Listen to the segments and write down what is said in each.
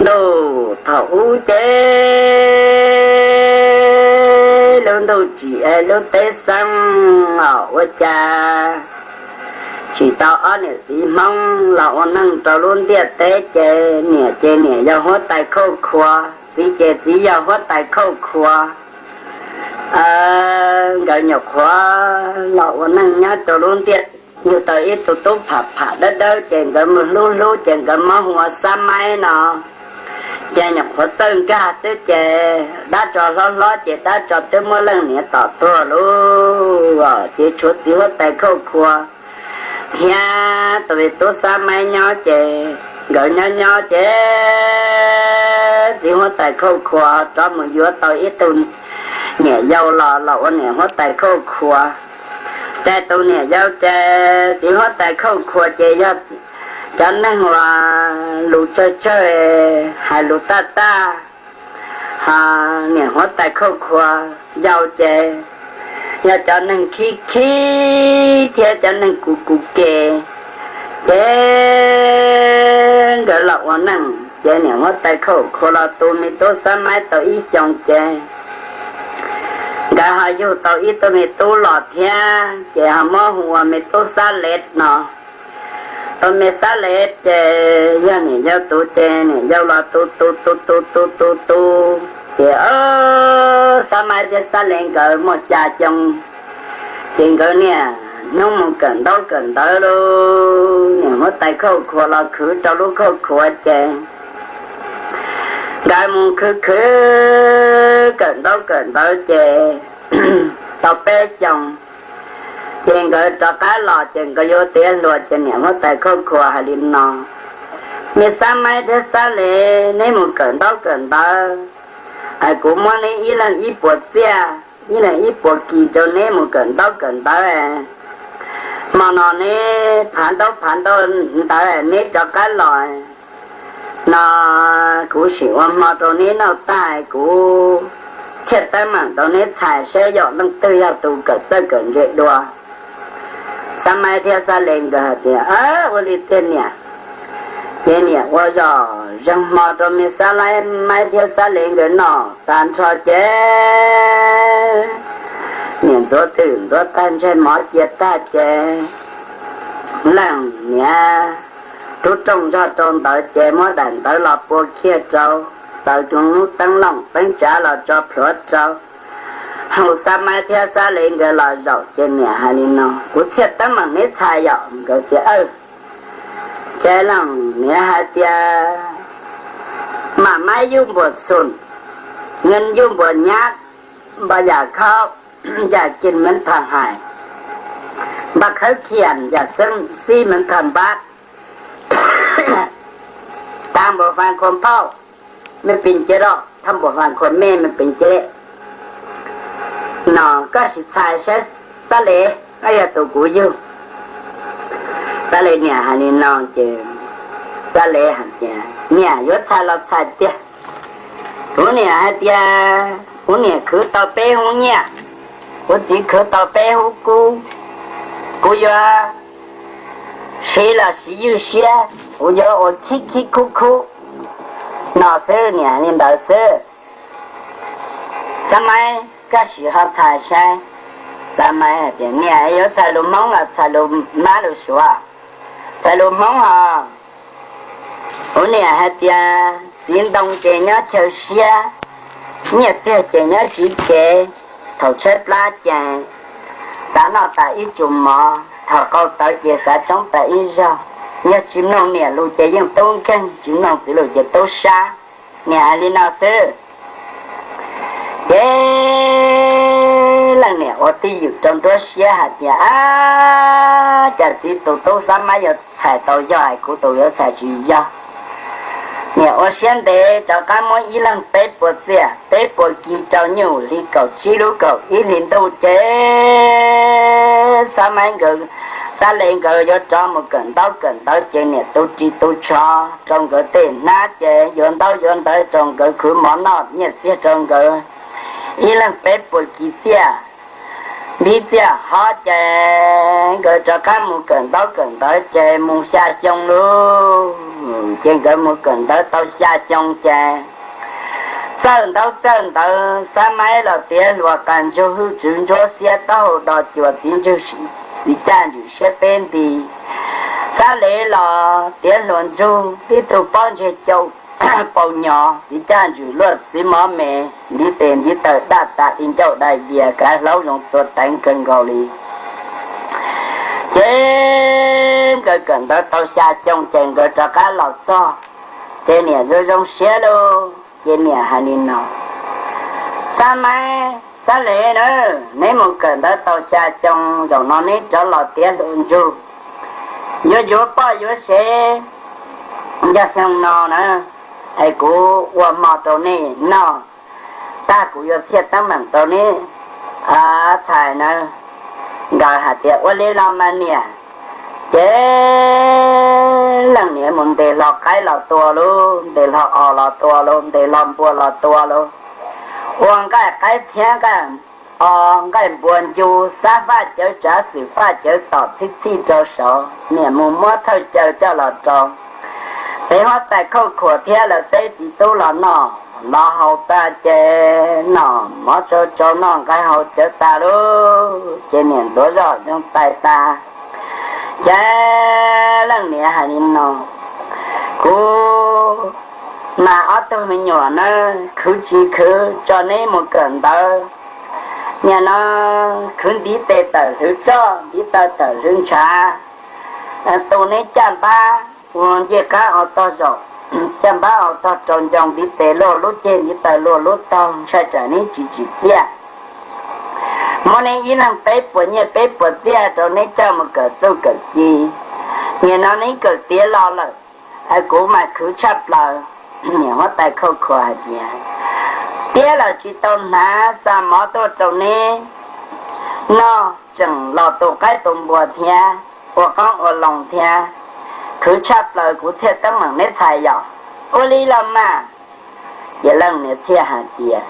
Ntuj thaum ub ces lub ntuj tsim es lub teb xeeb os, ua cas tsis tau ob niam txiv Hmoob los ua neej rau lub ntiaj teb ces niam ces niam yog huab tais khauj khuav, txiv ces txiv yog huab tais khauj khuav. Nkawd nyuam qhuav los ua neej nyob rau lub ntiaj, yug tau ib tug tub pham pham dawb dawb ces nkawd mus hlub hlub ces nkawd muab hu ua Xab Maib no. Ces nyuam qhuav txawj nkag xwb ces dab tso hlob hlob ces dab tso twb muab leej niam tom tuag lauj, ces tshuav txiv huab tais khauj khuav thiab tus me tub Xab Maib nyob ces nkawd nyob nyob ces txiv huab tais khauj khuav rov mus yuav tau ib tug niam yau los los ua niam huab tais khauj khuav. Ces tus niam yau ces txiv huab tais khauj khuav ces yog cov neeg uas lus tsawg tsawg, hais lus taj taj, ho niam huab tais khauj khuav yau ces yog cov neeg khib khib thiab cov neeg kus kus ke. Ces nkawd los ua neej ces niam huab tais khauj khuav los tu me tub Xab Maib tau ib xyoos ces nkawd ho yug tau ib tug me tub los thiab ces ho muab hu ua me tub Xab Lev no. Tus me Xab Lev ces yog niam yau tu ces niam yau los tu tu tu tu tu tu tu ces Xab Maib thiab Xab Lev nkawd muaj xya xyoo. Ces nkawd niaj hnub mus kawm ntaub kawm ntawv lauj, niam huab tais khauj khuav los khwv rau lub khauj khuav ces nkawd mus khwv khwv kawm ntaub kawm ntawv ces tau peb xyoos ces nkawd rov qab los ces nkawd yuav tiav hluas ces niam huab tais khauj khuav hais li no: Me Xab Maib thiab Xab Lev, neb mus kawm ntaub kawm ntawv, kuv muab neb ib leeg ib puas txiaj, ib leeg ib puas kis rau neb mus kawm ntaub kawm ntawv. Hmo no neb phav ntaub phav ntawv neb rov qab los no, kuv sim ua hmo rau neb noj tag, kuv txhiaj teeb meem rau neb txhais saib yog leej twg yog tus kawm txawj kawm ntse dua. Xab Maib thiab Xab Lev nkawd hais tias, Ua li tiag niam. Ces niam ua zoj zeeg hmo rau me Xab Maib thiab Xab Lev nkawd noj tag nrho ces niam ntxuav twm ntxuav tag ntsej mov cia tag ces leej niam tub rooj zog rau ntawd ces muab daim ntawv los pua kiag rau, taws tus lub teeb looj teeb tsav los tso plhuav rau, hu Xab Maib thiab Xab Lev nkawd los zaum ces niam hais li no, Kuv txhiaj teeb meem neb txhais yom? Nkawd tias, Aw. Ces leej niam hais tias, Mam maib yub npuas xum, nws yub npuas nyab, npa yam khaub, yam kis mev tham hais, npa khawb khiam, yam xib mev tham npab, thaj npuas fas khuas phauj, mej pes nce roj, thaj npuas fas khuas mej, mej pes nce. No koj sim txhais saib Xab Lev, koj yog tus kuv yug. Xab Lev niam hais li no ces Xab Lev hais tias, Niam yuav txhais los txhais tiag. Kuv niam hais tias kuv niam khwv tau peb hub nyiaj, kuv txiv khwv tau peb hub kub, kuv yuav siv los siv ywj siab, kuv yuav ua khib khib khub khub no xwb, niam hais li ntawd xwb. Xab Maib, koj sim ho txhais saib. Xab Maib hais tias, Niam, yuav txhais lus Hmoob los txhais lus mab lus suav? Txhais lus Hmoob hos. Kuv niam hais tias txiv ntoo ces nyob chaw siab, nyiaj txiag ces nyob tsiv kev. Thaum tshaib plab ces xav noj tas ib tsu mov, thaum qau tawv ces xav tsoob tas ib zaug. Yog tsis mloog niam lus ces yeej tub nkeeg, tsis mloog txiv lus ces tub sab. Niam hais li no xwb. Ces leej niam ua twj ywm rau nruab siab hais tias, Ab, cas txiv tus tub Xab Maib yuav txhais tau yog es kuv tus yuav txhais tsis yog? Niam ua siab ntev rov qab muab ib leeg peb puas txiaj, peb puas kis rau, nyuj hli kaum tsib lub kaum ib hlis ntuj ces Xab Maib nkawd, Xab Lev nkawd yuav rov mus kawm ntaub kawm ntawv ces niam tu ris tu tsho rau nkawd tej hnab ces yuav ntaub yuav ntawv rau nkawd, khwv mov noj nyiaj txiag rau nkawd ib leeg peb puas kis txiaj. Npib txiaj hov ces nkawd rov qab mus kawm ntaub kawm ntawv ces mus xya xyoo lauj. Ces nkawd mus kawm ntawv tau xya xyoo ces txawj ntaub txawj ntawv, Xab Maib los tiav hluas qas ntsug hwj tswv ntsuab xiab taub hau do cuas txiv ntswg, txiv caj ntswm siab peb nti. Xab Lev los tiav hluas ntsug tib tug pob ntseg cau pau nyos, txiv caj ntswm luaj txiv mov me, ntiv tes ntiv taw daj tas li ncauj dai dias, kav hlaub zoo txua teev kawg nkaus li. Ces nkawd kawm ntawv tau xya xyoo ces nkawd rov qab los txog, ces niam zoo zoo siab lauj. Ces niam hais li no, Xab Maib, Xab Lev na, neb mus kawm ntawv tau xya xyoo, zaum no neb rov los tiav hluas ntsug, yuav yuav poj yuav sev, nco xyoo no na, es kuv ua hmo rau nej noj, tag kuv yuav txhiaj teeb meem rau neb txhais na. Nkawd hais tias ua li los mas niam. Ces leej niam mus ntes hlo qaib los tua lauj, ntes hlo os los tua lauj, ntes hlo npua los tua lauj, ua nqaij qaib txhiab nqaij os nqaij npua ncu, xab faj cawv tsav xwm faj cawv tom txhij txhij rau saud, niam mus muab thawj caw coj los rau txiv huab tais Khauj Khuas thiab lawv peb txiv tub los noj los haus tag ces noj mov tsau tsau noj nqaij haus cawv tas lauj, ces niam ntxuav zoj zoo tais tas. Ces leej niam hais li no, kuv mas ob tug me nyuam na, khwv tsis khwv tso neb mus kawm ntawv, nim no khwv ntiv tes tawm hlwv roj, ntiv taw tawm hlwv ntshav, tu neb caj npab ua ncej qab o tog zaum, caj npab o tog rau ncoo, ntiv tes luaj lub ceg, ntiv taw luaj lub taug, ntshai tsam neb tsis tsim txiaj. Muab neb ib leeg peb puas nyiaj peb puas txiaj rau neb coj mus kawm txuj kawm ci, nim no neb kawm tiav los lawm, kuv mas khwv tshaj plaws. Niam huab tais Khauj Khuas hais tias, tiab los tsis tau hnav, xa mov tuaj rau neb noj, tseem los tu qaib tu npua thiab, ua qoob ua loo thiab, khwv tshaj plaws, kuv txhiaj teeb meem neb txhais yom. Ua li los mas. Ces leej niam txhiaj hais tias,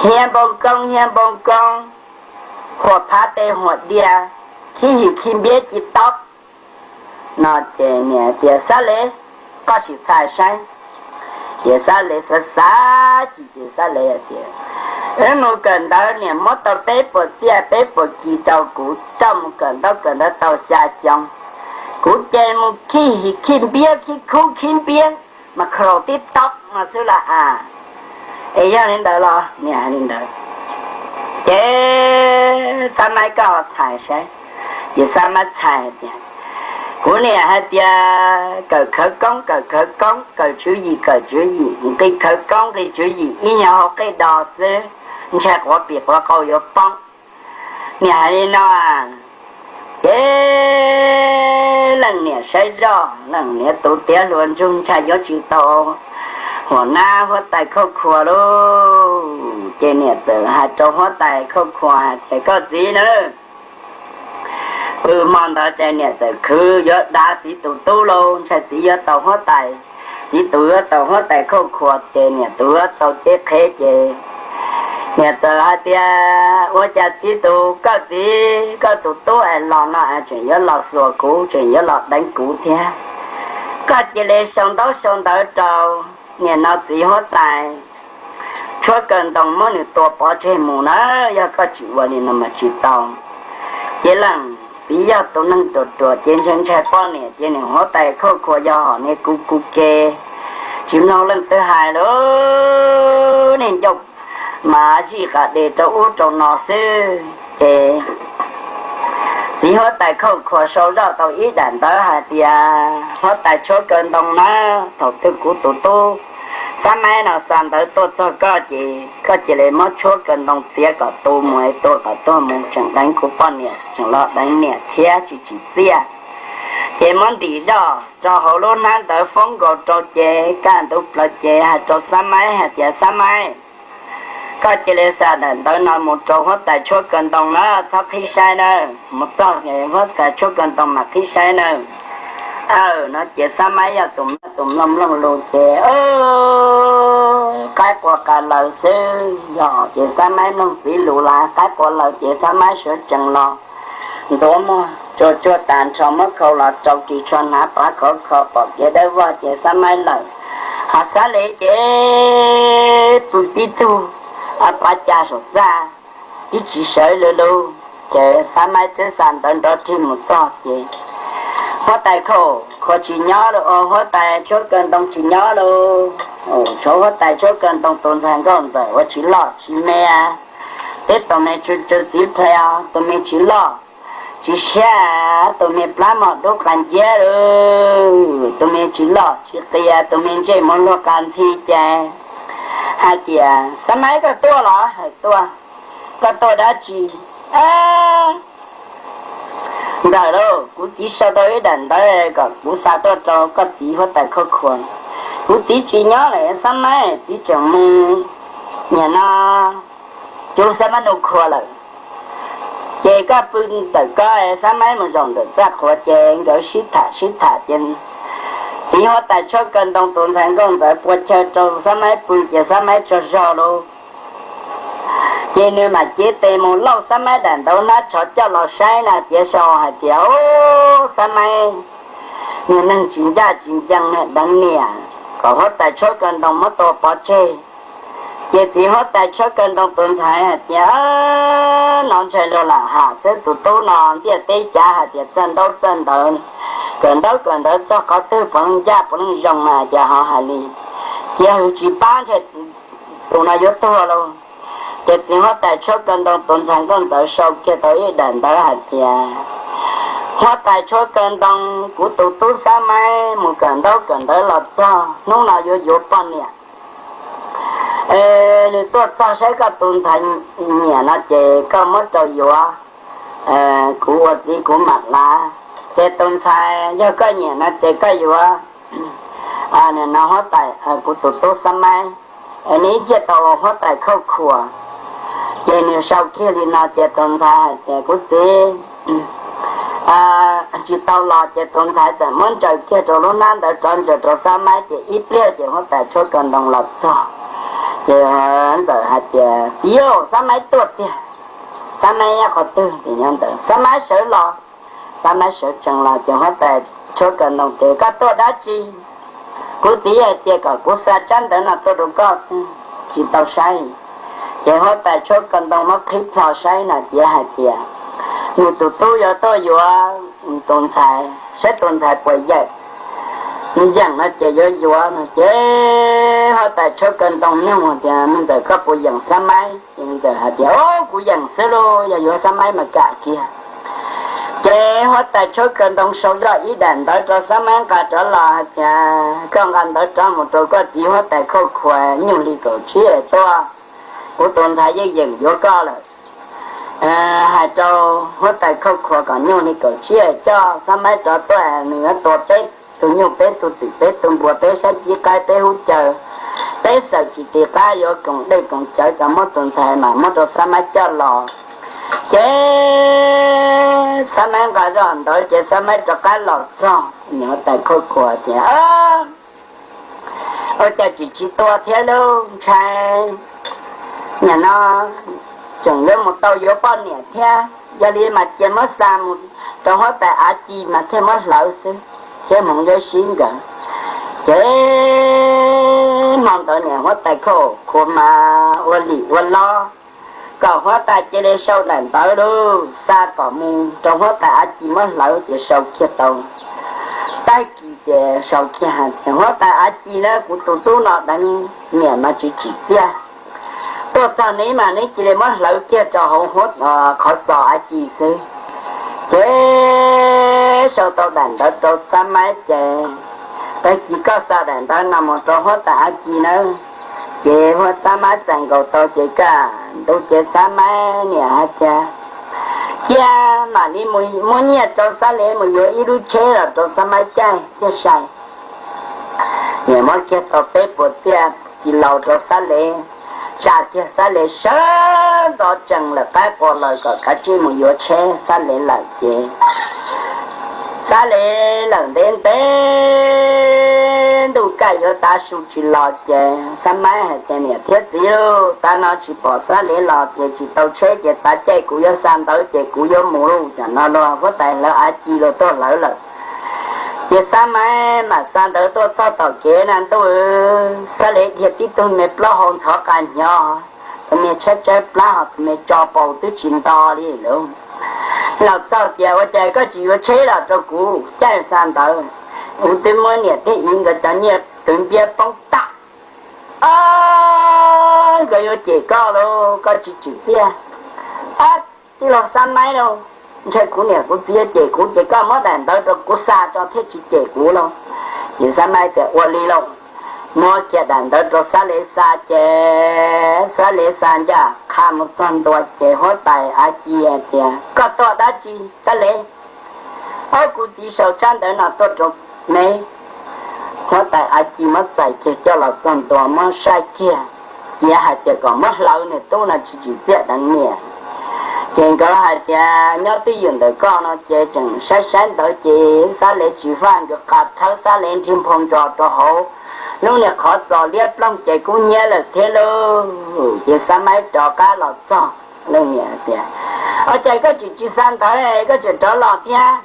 hiab npoo koob hiab npoo koob, huam phav tes huam dias, khib him khib npiab ci taub no. Ces niam tias, Xab Lev, koj sim txhais saib. Ces Xab Lev xav xav chim ces Xab Lev hais tias, wb mus kawm ntawv niam muab tau peb puas txiaj peb puas kis rau kuv coj mus kawm ntaub kawm ntawv tau xya xyoo, kuv ces mus khib him khib npiab khib khub khib npiab mas khaus tib taub no xwb las as. Es yog li ntawd los? Niam hais li ntawd. Ces Xab Maib koj ho txhais saib. Ces Xab Maib txhais hais tias, kuv niam hais tias kawm khawv koob kawm khawv koob, kawm tswv yim kawm tswv yim, nqi khawv koob nqi tswv yim, ib nyuag hau qej do xwb, ntshai quav pim quav qau yuav poob. Niam hais li no. Ces leej niam saib zoj, leej niam tus tiav hluas ntsug ntshai yuav tsis tau huam nab huab tais Khauj Khuas lauj. Ces niam txawm hais rau huab tais Khauj Khuas hais tias, koj txiv na, pw hmo ntawd ces niam txawm khwv yuav dav txiv tus tub lauj, ntshai txiv yuav tau huab tais, txiv tus yuav tau huab tais Khauj Khuas ces niam tus yuav tau cev qhev ces niam txawm hais tias, ua cas txiv tus, koj txiv koj tus tub es los no es tseem yuav los xuas kuv, tseem yuav los deev kuv thiab. Koj cia li sau ntaub sau ntawv rau niam no txiv huab tais tshuab kaw ntoo muab nws tua pov tseg mus na, yog koj tsis ua li no mas tsis tau. Ces leej txiv yog tus neeg ruam ruam ces ntshai ntshai poj niam ces niam huab tais Khauj Khuas yog hom niag kuv kuv ke, tsis mloog leej twg hais lauj, niag ncauj mas zij qas des rau ub rau no xwb. Ces txiv huab tais Khauj Khuas sau zoj tau ib daim ntawv hais tias, huab tais tshuab kaw ntoo na, thaum twg kuv tus tub Xab Maib no xa ntawv tuaj txog koj ces koj cia li muab tshuab kaw ntoo txiav kom tu mus es tua kom tuag mus, tseem deev kuv poj niam, tseem los deev niam thiab tsis tsim txiaj. Ces muab ntim zoj rau hauv lub hnab ntawv foob nkaus rau ces kaj ntug plaws ces hais rau Xab Maib hais tias, Xab Maib, koj cia li xa daim ntawv no mus rau huab tais tshuab kaw ntoo na, txhob qhib saib na, mus txog huab tais tshuab kaw ntoo mas qhib saib na. Aw, no ces Xab Maib yog tus mloog mloog lus ces qaib qua qas laws xwb, yog ces Xab Maib mloog txiv lus lawm qaib qua laws ces Xab Maib sawv tsees los ntxuav muag Tsuag tsuag tas nrho muab khau los rau ris tsho hnav pov khov kho pom kev dawb vog ces Xab Maib lawm. Ho Xab Lev ces pw tib tug pov ca saum txaj, tib tsis sawv lug lug. Ces Xab Maib twb xa ntawv nrov rhij mus txog ces huab tais Khauj Khuas tsis nyob lawm, huab tais Tshuab Kaw Ntoo tsis nyob lawm. Tshuav huab tais Tshuab Kaw Ntoo tus ntxhais nkauj ntxawm uas tsis loj tsis me, teb tus me tsw tsw txiv plhe, tus me tsis loj tsis siab, tus me plab mos dub qas nciab lawm, tus me tsis loj tsis qia, tus me ntsej muag luag qas ntxhi ces hais tias, Xab Maib, koj tuaj los? Hais, tuaj. Koj tuaj dab tsi? Ntxawm lauj, kuv txiv sau tau ib daim ntawv kom kuv xa tuaj rau koj txiv huab tais Khauj Khuas. Kuv txiv tsis nyob lawm Xab Maib, txiv tseem mus, nim no, cuv Xab Maib Nuj Khua lawm. Ces koj pw ntawm koj, Xab Maib mus zaum ntawm txaj qhuav ces nkawd sib tham sib tham ces txiv huab tais Tshuab Kaw Ntoo tus ntxhais nkauj ntxawm pua chaw rau Xab Maib pw ces Xab Maib tsaug zog lauj. Ces nws mam cev tes mus lauj Xab Maib daim ntawv hnab tsho coj los saib na, tiav sau hais tias, Ub, Xab Maib, niag neeg tsis ncaj tsis ncees, niag deev niam, kom huab tais Tshuab Kaw Ntoo muab tua pov tseg. Ces txiv huab tais Tshuab Kaw Ntoo tus ntxhais hais tias, No ntshai luag lam ham xwb, tus tub no ntiaj teb cav hais tias txawj ntaub txawj ntawv, kawm ntaub kawm ntawv txog qhov twg puav leej ncaj puav leej zoo mas cas ho hais li, cia hwv tsis pab ntshai tus no yuav tuag lauj. Ces txiv huab tais Tshuab Kaw Ntoo tus ntxhais nkauj ntxawm sau kiag tau ib daim ntawv hais tias, Huab tais Tshuab Kaw Ntoo, kuv tus tub Xab Maib mus kawm ntaub kawm ntawv los txog, hnub no yuav yuav poj niam. Nws tuaj txog saib koj tus ntxhais nyiam no ces koj muab rau yuav, kuv ua txiv kuv mam lav. Ces tus ntxhais yog koj nyiam no ces koj yuav, no huab tais, kuv tus tub Xab Maib, nws thiaj tau ua huab tais Khauj Khuas. Ces nws sau kiag li no ces tus ntxhais hais tias, Kuv txiv, tsis tau los. Ces tus ntxhais txawm muab ntsaws kiag rau lub hnab ntawd rov ntsaws rau Xab Maib ces ib pliag ces huab tais Tshuab Kaw Ntoo los txog. Ces ntxawm hais tias, Txiv, Xab Maib tuaj tiag. Xab Maib nyob qhov twg? Ces nyob ntawd. Xab Maib sawv los. Xab Maib sawv tsees los ces huab tais Tshuab Kaw Ntoo tias, Koj tuaj dab tsi? Kuv txiv hais tias kom kuv xa tsab ntawv no tuaj rau koj xwb, tsis tau saib. Ces huab tais Tshuab Kaw Ntoo muab qhib plho saib na ces hais tias, Nws tus tub yuav tuaj yuav tus ntxhais, saib tus ntxhais puas yeem. Yeem no ces yuav yuav no ces huab tais Tshuab Kaw Ntoo nug tias, Me ntxawm, koj puas yeem Xab Maib? Ces ntxawm hais tias, Au, kuv yeem xwb lauj, yog yuav Xab Maib mas kam kiag. Ces huab tais Tshuab Kaw Ntoo sau zoj ib daim ntawv rau Xab Maib nqa rov los hais tias, Koj nqa ntawv rov mus rau koj txiv huab tais Khauj Khuas nyuj hli kaum tsib es tuaj, kuv tus ntxhais yeej yeem yuav koj lawm. Hais rau huab tais Khauj Khuas kom nyuj hli kaum tsib es coj Xab Maib rov tuaj, nws yuav tua peb tug nyuj, peb tug twm, peb tug npua, peb sab cib qaib, peb hub caw, peb xawm tsis ti qab, yuav koom dej koom cawv, cov muab tus ntxhais mas muab rau Xab Maib coj los. Ces Xab Maib nqa zoj ntawd ces Xab Maib rov qab los txog, huab tais Khauj Khuas tias, Ua cas tsis tsis tua thiab lauj, ntshai nim no tseem yuav mus tau yuav poj niam thiab, yog li mas cia muab xa mus rau huab tais Av Ci mas thiaj muab hlawv xwb, thiab hmoov yuav sib nkawd. Ces hmo ntawd niam huab tais Khauj Khuas mas ua lim ua lob kom huab tais cia li sau daim ntawv lauj, xa kom mus rau huab tais Av Ci muab hlawv ces sau kiag tau. Tag kis ces sau kiag hais tias, Huab tais Av Ci na, kuv tus tub no deev niam mas tsis tsim txiaj. Tuaj txog neb mas neb cia li muab hlawv kiag rau hauv huab, qhov txos Av Ci xwb. Ces sau tau daim ntawv rau Xab Maib ces, Tag kis koj xa daim ntawv no mus rau huab tais Av Ci nawb. Ces huab Xab Maib txais nkaus tau ces kaj ntug ces Xab Maib niam hais tias, Cia mam li muab nyiaj rau Xab Lev mus yuav ib lub tsheb los rau Xab Maib caij thiaj sai. Niam muab kiag tau peb puas txiaj ci laus rau Xab Lev, tsa kiag Xab Lev sawv ntxov tsees lawm qab qua lawm kom kav tsij mus yuav tsheb Xab Lev lawm ces Xab Lev lawm ntev ntev ntuj kaj caij yuav tav su tsis los ces Xab Maib hais tias, niam thiab txiv, tav no tsis pom Xab Lev los ces tsis tau tsheb ces tav caij kuv yuav xa ntawv ces kuv yuav mus lauj. Tam no los huab tais lawv av ci los tuaj hlawv lawm. Ces Xab Maib mam xa ntawv tuaj txog tom kev na ntuj, Xab Lev dhia tib tug me plaub hau ntxhov qa hnyo, tus me tshaib tshaib plab ho tus me tso paus twb tsis nto li lauj. Los txog tias, ua cas koj tsis yuav tsheb los rau kuv caij xa ntawv? Kuv twb muab niam thiab txiv nkawd cov nyiaj twv npiab poob tag. Nkawd yuav cem koj lauj, koj tsis tsim txiaj. Tij laug Xab Maib lauj, ntshai kuv niam kuv txiv yuav cem kuv ces koj muab daim ntawv rau kuv xa tso thiaj tsis cem kuv lauj. Ces Xab Maib tias, ua li lauj. Muab kiag daim ntawv rau Xab Lev xa ces Xab Lev xa ncaj qha mus txog ntua ces huab tais av ci tias, koj tuaj dab tsi Xab Lev? Ob, kuv txiv sau tsab ntawv no tuaj rau me. Huab tais av ci muab txais kiag coj los txog ntua muab saib kiag, cia hais tias kom muab hlawv nws tub no tsis tsim txiaj deev niam. Ces nkawd hais tias nyob twj ywm ntawm koj no ces tseem saib saib ntawv ces Xab Lev tsis faj, nkawd qa thawb Xab Lev nrig nphau ntsos rau hauv lub niag qhov txos liab ploog ces kub hnyiab lawm thiab lauj. Ces Xab Maib rov qab los txog, leej niam tias, ua cas koj tsis tsis xa ntawv, koj tseem rov los thiab?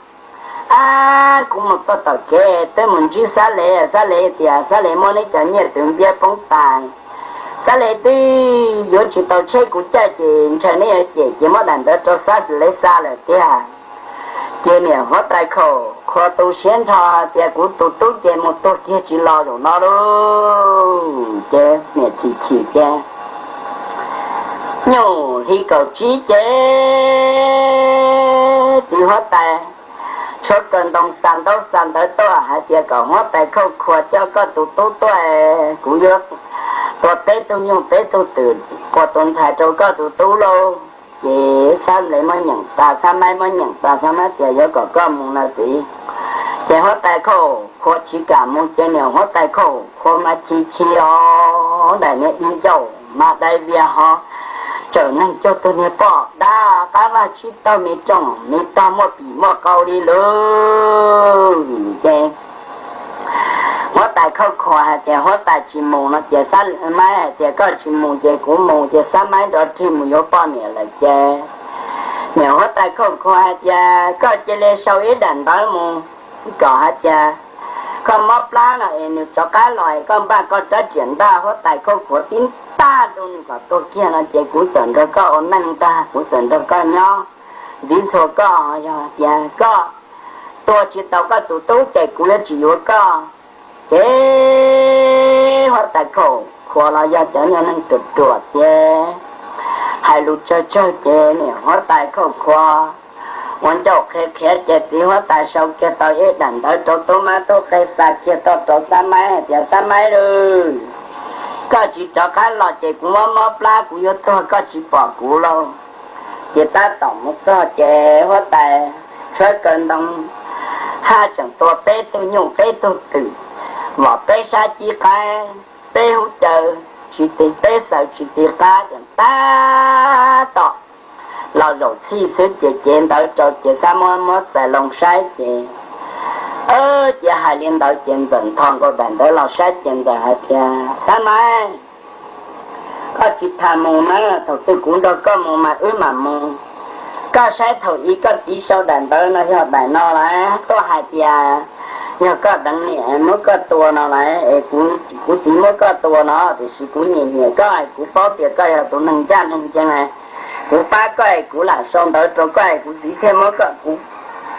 Ab, kuv mus txog tom kev twb mus ntsib Xab Lev, Xab Lev tias Xab Lev muab neb cov nyiaj twv npiab poob tas. Xab Lev twb yuav tsis tau tsheb kuv caij ces ntshai neb yuav cem ces muab daim ntawv rau Xab Lev xa lawm tiag. Ces niam huab tais khaum khuav tu siab nrho hais tias kuv tus tub ces mus tuag kiag tsis los zaum no lauj. Ces niam chim chim ces nyuj hli kaum tsib ces txiv huab tais tshuab kaw ntoo xa ntaub xa ntawv tuaj hais tias kom huab tais khauj khuav coj koj tus tub tuaj, kuv yuav tua peb tug nyuj peb tug twm quas tus ntxhais rau koj tus tub lauj. Ces Xab Lev muab nyeem tas, Xab Maib muab nyeem tas, Xab Maib tias yuav kom koj mus no txiv. Ces huab tais khauj khuav tsis kam mus ces niam huab tais khauj khuav mas chim chim os, daim niag di ncauj mas dai vias ho tsawm neeg cuag tus niag poj dab qab vaj tsib taug me rooj me tog muaj pim muaj qau li lawm. Ces huab tais khauj khuav hais tias huab tais tsis mus no ces Xab Maib hais tias koj tsis mus ces kuv mus, ces Xab Maib nrov rig mus yuav poj niam lawm ces niam huab tais khauj khuav hais tias koj cia li sau ib daim ntawv mus kom hais tias koj mob plab no es nws rov qab los es koj npaj koj rab riam ntaj huab tais khauj khuav tib ntaj rau nws kom tuag kiag no ces kuv txawm nrog koj ua neej ntag, kuv txawm nrog koj nyob ntxiv ntxhua koj. Yog tias koj tua tsis tau koj tus tub ces kuv yuav tsis yuav koj. Ces huab tais khauj khuav los yog cov nyuag neeg ruam ruam ces hais lus tsawg tsawg ces niam huab tais khauj khuav ua ncauj qhia qhia ces txiv huab tais sau kiag tau ib daim ntawv rau tub mab tub qhe xa kiag tuaj rau Xab Maib hais tias Xab Maib lauj, koj tsis rov qab los ces kuv mob mob plab kuv yuav tuag koj tsis pom kuv lauj. Ces tab tom mus txog ces huab tais tshuab kaw ntoo haj tseem tua peb tug nyuj peb tug twm, vom peb sab cib qaib, peb hub caw tsis ti, peb xaws tsis ti qab ces tab tom los zaum txhij xwb ces cev ntawv rau ces Xab Maib muab txais loo saib ces, ces hais li ntawd ces Ntxawm ntho nkaus daim ntawv los saib ces Ntxawm hais tias Xab Maib, koj tsis tas mus na, thaum twg kuv nrog koj mus mas wb mam mus. Koj saib thaum ub koj txiv sau daim ntawv no yog daim no lawm, tuaj hais tias yog koj deev niam muab koj tua no lawm es kuv txiv muab koj tua no, tiam sis kuv nyiam nyiam koj es kuv paub tias koj yog tus neeg ncaj neeg ncees, kuv pab koj es kuv lam sau ntawv rau koj es kuv txiv thiaj muab koj, kuv,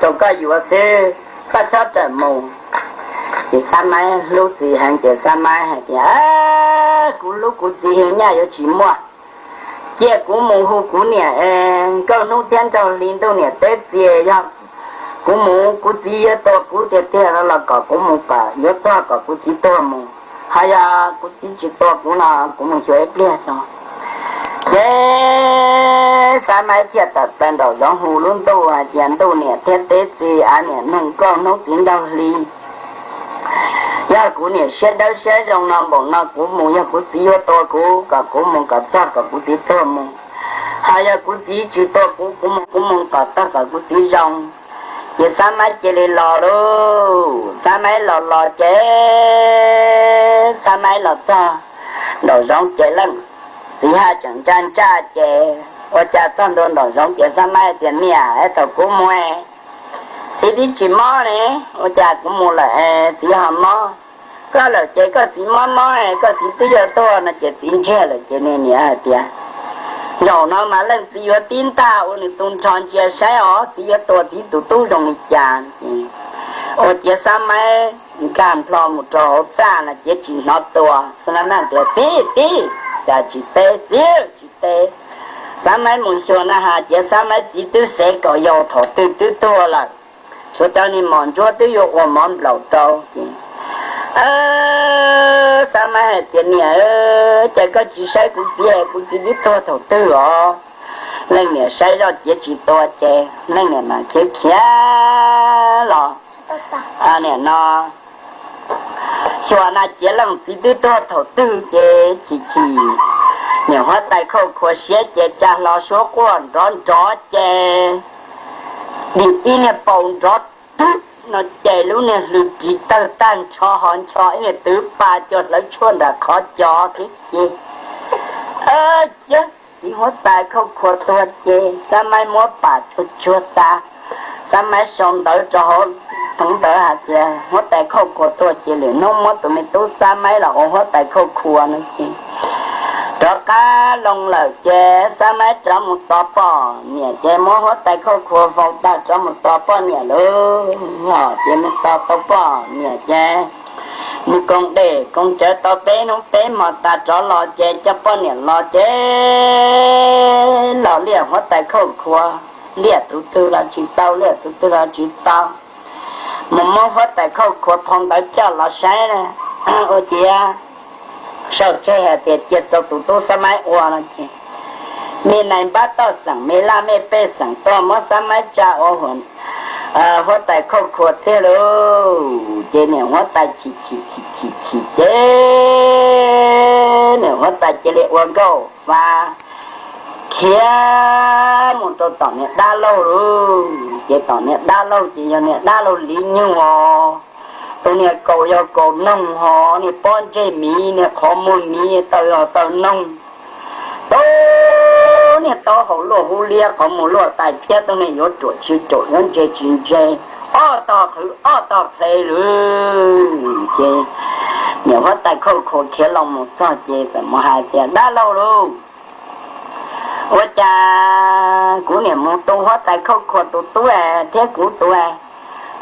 rau koj yuav xwb, koj txhob rawm mus. Ces Xab Maib hlub txiv heev ces Xab Maib hais tias, kuv hlub kuv txiv heev nyaj yuav tsis muaj. Cia kuv mus hu kuv niam es Nkauj Hnub thiab Nraug Hli ntuj niam teb txias, yog kuv mus kuv txiv yuav tua kuv tiag tiag los kom kuv mus kom yuav txog kom kuv txiv tuag mus. Ho yog kuv txiv tsis tua kuv no kuv mus xyuas ib pliag tso. Ces Xab Maib thiaj tawm plaws nraum zoov hu lub ntuj hais tias ntuj niam thiab teb txias, av niam neeg Nkauj Hnub txiv Nraug Hli, yog kuv niam siab dawb siab zoo no npaum no kuv mus, yog kuv txiv yuav tua kuv kom kuv mus kom txog kom kuv txiv tuag mus. Ho yog kuv txiv tsis tua kuv, kuv mus, kuv mus kom txog kom kuv txiv zoo. Ces Xab Maib cia li los lauj, Xab Maib los los ces Xab Maib los txog nraum zoov ces leej txiv haj tseem ntsaj ntsaj ces ua cas txog ntua nraum zoov ces Xab Maib tias, Niam, thaum kuv mus, txiv twb tsis mob ne, ua cas kuv mus lawm txiv ho mob? Koj lawm ces koj txiv mob mob, koj txiv twb yuav tuag no ces txiv ntsiag lawm. Ces niam hais tias, Zaum no mas leej txiv yuav tib ntag, ua nws tu nrho ntsia saib os, txiv yuav tua txiv tus tub zoo li cas. Ces ua ciav Xab Maib nkag nplho mus rau hauv txaj no ces tsis hnov tua. Xab Maib tias, Txiv, txiv, cas tsis teb, txiv tsis teb. Xab Maib mus xyuas na has ciav Xab Maib txiv twb xev kaum yau thaum twg twb tuag lawm, tshuav cov niag mos ntsuab twb yuav ua mov nplaum rau. Ces Xab Maib hais tias, Niam, cas koj tsis saib kuv txiv, kuv txiv twb tuag thaum twg os? Leej niam saib zoj ciav tsis tua ces leej niam mas khiav khiav los, niam no xyuas na ciav leej txiv twb tuag thaum twg ces chim chim, niam huab tais khauj khua siab ces tsa hlo suab quaj nrov nrov ces dim ib niag paus nrov twg no ces lub niag hlws ris tawg tag nrho ho ncho ib niag twv pa cua hlawv tshuaj nram qhov cos xwb ces, Yog txiv huab tais khauj khua tuag ces Xab Maib muab pam tsuag tsuag tas, Xab Maib sau ntawv rau hauv theev ntawv hais tias huab tais khauj khua tuag ces lwm hnub muab tus me tub Xab Maib los ua huab tais khauj khua no ces rov qab loo lawm ces Xab Maib rov mus tos poj niam ces muab huab tais khauj khua faus tag rov mus tos poj niam lauj. Ces mus tos tau poj niam ces mus koom dej koom cawv tau peb hnub peb hmo tas rov los ces coj poj niam los ces los liaj huab tais khauj khua, liaj tus twg los tsis tau, liaj tus twg los tsis tau. Mus muab huab tais khauj khua phau ntawv coj los saib ua ciav sau tseg hais tias cia rau tus tub Xab Maib ua no ces me nais npab toj xeem, me laj mej pej xeem tuaj muab Xab Maib tsa ua huab tais khauj khua thiab lauj. Ces niam huab tais chim chim chim chim chim ces niam huab tais cia li ua nkauj fa khiav mus rau tom niag dab laug lauj. Ces tom niag dab laug ces yog niag dab laug Liv Nyug os. Tus niag kaus yog kaus noog ho, niag pob ntseg miv, niag qhov muag miv, taw yog taw noog. Tus niag taub hau luaj hub liab, qhov muag luaj tais phiab, tus niag yuav ruam tsis ruam, yuav ntse tsis ntse, ob tog qhwv ob tog ple lawm. Ces niam huab tais khauj khua khiav los mus txog ces txawm mus hais tias, Dab laug lauj, ua cas kuv niam mus tu huab tais khauj khua tus tub thiab kuv tus,